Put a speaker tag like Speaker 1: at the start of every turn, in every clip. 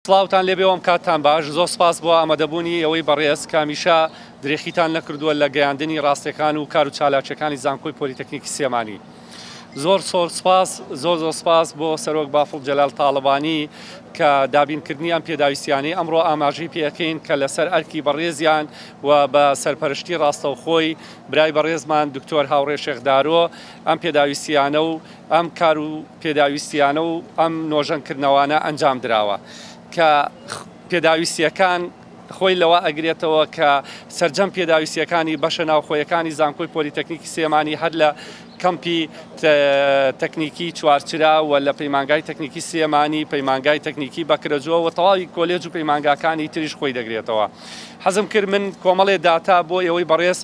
Speaker 1: سڵاوتان لێبێ وەم کاتتان باش زۆر سپاس بۆ ئامادەبوونی ئێوەی بەڕێز کە هەمیشە درێخیتان نەکردووە لە گەیاندنی ڕاستیەکان و کار و چالاکیەکانی زانکۆی پۆلیتەکنیکی سلێمانی زۆر زۆر سپاس زۆر زۆر سپاس بۆ سەرۆک بافڵ جەلال تاڵەبانی کە دابینکردنی ئەم پێداویستیانەی ئەمڕۆ ئاماژەی پێەکەین کە لەسەر ئەرکی بەڕێزیان و بە سەرپەرشتی ڕاستەوخۆی برای بەڕێزمان دکتۆر هاوڕێ شێخ دارۆ ئەم پێداویستیانە و ئەم کار و پێداویستیانە و ئەم نۆژەنکردنەوانە ئەنجام دراوە کە پێداویستیەکان خۆی لەوە ئەگرێتەوە کە سەرجەم پێداویستیەکانی بەشە ناوخۆیەکانی زانکۆی پۆلیتەکنیکی سلێمانی هەر لە کەمپی تەکنیکی چوارچرا و لە پەیمانگای تەکنیکی سلێمانی، پەیمانگای تەکنیکی بەکرەجۆ و تەواوی کۆلێج و پەیمانگاکانی تریش خۆی دەگرێتەوە. حەزم کرد من کۆمەڵێ داتا بۆ ئێوەی بەڕێز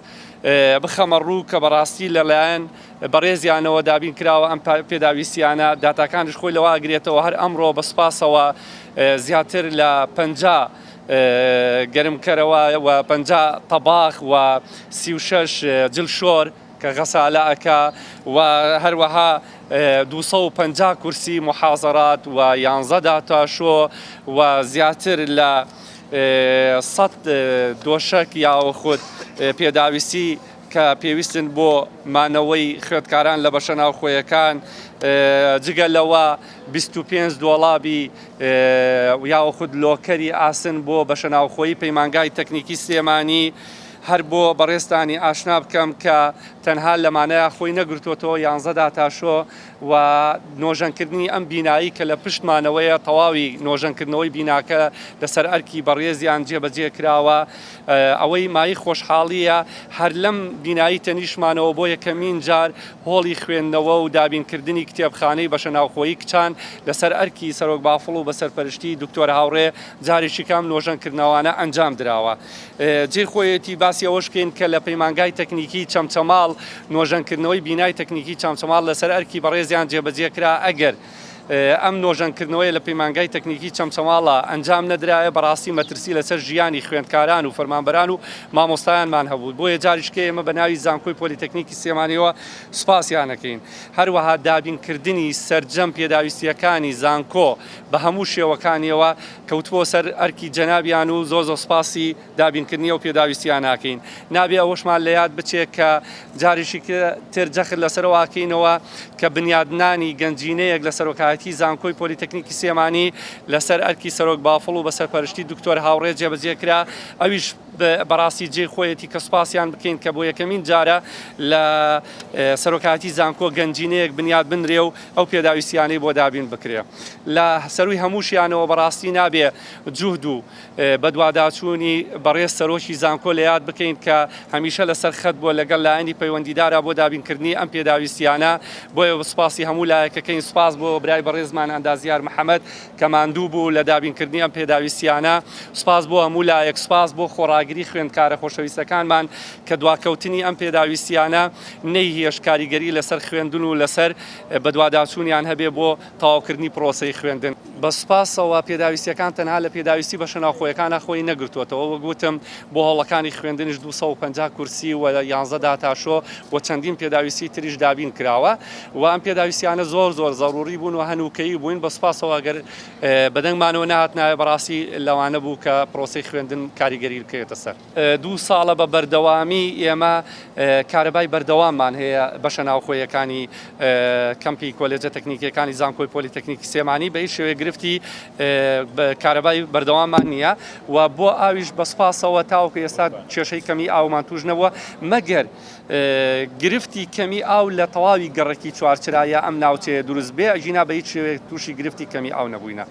Speaker 1: بخەمە ڕوو کە بەڕاستی لەلایەن بەڕێزیانەوە دابین کراوە ئەم پێداویستیانە، داتاکانیش خۆی لەوە ئەگرێتەوە هەر ئەمڕۆ بە سوپاسەوە زیاتر لە 50 گەرمکەرەوە و 50 تەباخ و 36 جلشۆر کە غەسالە ئەکا و هەروەها 250 کورسی محازەرات و 11 داتاشۆ و زیاتر لە 100 دۆشەک یاوەخود پێداویستی کە پێویستن بۆ مانەوەی خوێندکاران لە بەشە ناوخۆیەکان، جگە لەوە 25 دۆڵابی یاوەخود لۆکەری ئاسن بۆ بەشە ناوخۆیی پەیمانگای تەکنیکی سلێمانی، هەر بۆ بەڕێزتانی ئاشنا بکەم کە تەنها لەمانەیا خۆی نەگرتۆتەوە یانزە داتاشۆ و نۆژەنکردنی ئەم بینایی کە لە پشتمانەوەیە تەواوی نۆژەنکردنەوەی بیناکە لەسەر ئەرکی بەڕێزیان جێبەجێ کراوە. ئەوەی مایەی خۆشحاڵییە هەر لەم بینایی تەنیشتمانەوە بۆ یەکەمین جار هۆڵی خوێندنەوە و دابینکردنی کتێبخانەی بەشە ناوخۆیی کچان لەسەر ئەرکی سەرۆک بافڵ و بە سەرپەرشتی دکتۆر هاوڕێ جارێکی کە ئەم نۆژەنکردنەوانە ئەنجام دراوە. جێی خۆیەتی باسی ئەوەش بکەین کە لە پەیمانگای تەکنیکی چەمچەماڵ نۆژەنکردنەوەی بینای تەکنیکی چەمچەماڵ لەسەر ئەرکی بەڕێزیان جێبەجێ کرا ئەگەر ئەم نۆژەنکردنەوەیە لە پەیمانگای تەکنیکی چەمچەماڵە ئەنجام نەدرایە بەڕاستی مەترسی لەسەر ژیانی خوێندکاران و فەرمانبەران و مامۆستایانمان هەبوو بۆیە جاریشکە ئێمە بە ناوی زانکۆی پۆلیتەکنیکی سلێمانیەوە سوپاسیان ئەکەین هەروەها دابینکردنی سەرجەم پێداویستیەکانی زانکۆ بە هەموو شێوەکانیەوە کەوتبووە سەر ئەرکی جەنابیان و زۆر زۆر سوپاسی دابینکردنی ئەو پێداویستییانە ئەکەین. نابێ ئەوەشمان لە یاد بچێ کە جارێکی تر جەخت لەسەر ئەوە ئەکەینەوە کە بنیادنانی گەنجینەیەک لە سەرۆکایەتی زانکۆی پۆلیتەکنیکی سلێمانی لەسەر ئەرکی سەرۆک بافڵ و بە سەرپەرشتی دکتۆر هاوڕێ جێبەجێ کرا ئەویش بەڕاستی جێی خۆیەتی کە سوپاسیان بکەین کە بۆ یەکەمین جارە لە سەرۆکایەتی زانکۆ گەنجینەیەک بنیاد بنرێ و ئەو پێداویستیانەی بۆ دابین بکرێ. لە سەرووی هەمووشیانەوە بەڕاستی نابێ جوهد و بەدواداچوونی بەڕێز سەرۆکی زانکۆ لە یاد بکەین کە هەمیشە لەسەر خەت بووە لەگەڵ لایەنی پەیوەندیدارا بۆ دابینکردنی ئەم پێداویستیانە، بۆیە سوپاسی هەموو لایەکەکەین، سوپاس بۆ برای بەڕێزمان ئەندازیار محەمەد کە ماندوو بوو لە دابینکردنی ئەم پێداویستیانە، سوپاس بۆ هەموو لایەک، سوپاس بۆ خۆڕاگری خوێندکارە خۆشەویستەکانمان کە دواکەوتنی ئەم پێداویستیانە نەیهێشت کاریگەری لەسەر خوێندن و لەسەر بەدواداچوونیان هەبێ بۆ تەواوکردنی پرۆسەی خوێندن. بە سوپاسەوە پێداویستییەکان تەنها لە پێداویستی بەشە ناوخۆیەکانا خۆی نەگرتووەتەوە، وەک وتم بۆ هۆڵەکانی خوێندنیش 250 کورسی و 11 داتاشۆ و چەندین پێداویستی تریش دابین کراوە و ئەم پێداویستیانە زۆر زۆر زەروری بوون و هەنووکەیی بووین، بە سوپاسەوە گەر بەدەنگمانەوە نەهاتنایە بەڕاستی لەوانە بوو کە پرۆسەی خوێندن کاریگەری بکەوێتە سەر. دوو ساڵە بە بەردەوامی ئێمە کارەبای بەردەواممان هەیە بەشە ناوخۆیەکانی کەمپی کۆلێجە تەکنیکیەکانی زانکۆی پۆلیتەکنیکی سلێمانی بە هیچ شێوەیەک گرفتی کارەبای بەردەواممان نییە و بۆ ئاویش بە سوپاسەوە تاوەکو ئێستا کێشەی کەمی ئاومان توش نەبووە مەگەر گرفتی کەمی ئاو لە تەواوی گەڕەکی چوارچرا یا ئەم ناوچەیە دروست بێ ئەگینا بە هیچ شێوەیەک تووشی گرفتی کەمی ئاو نەبووینە.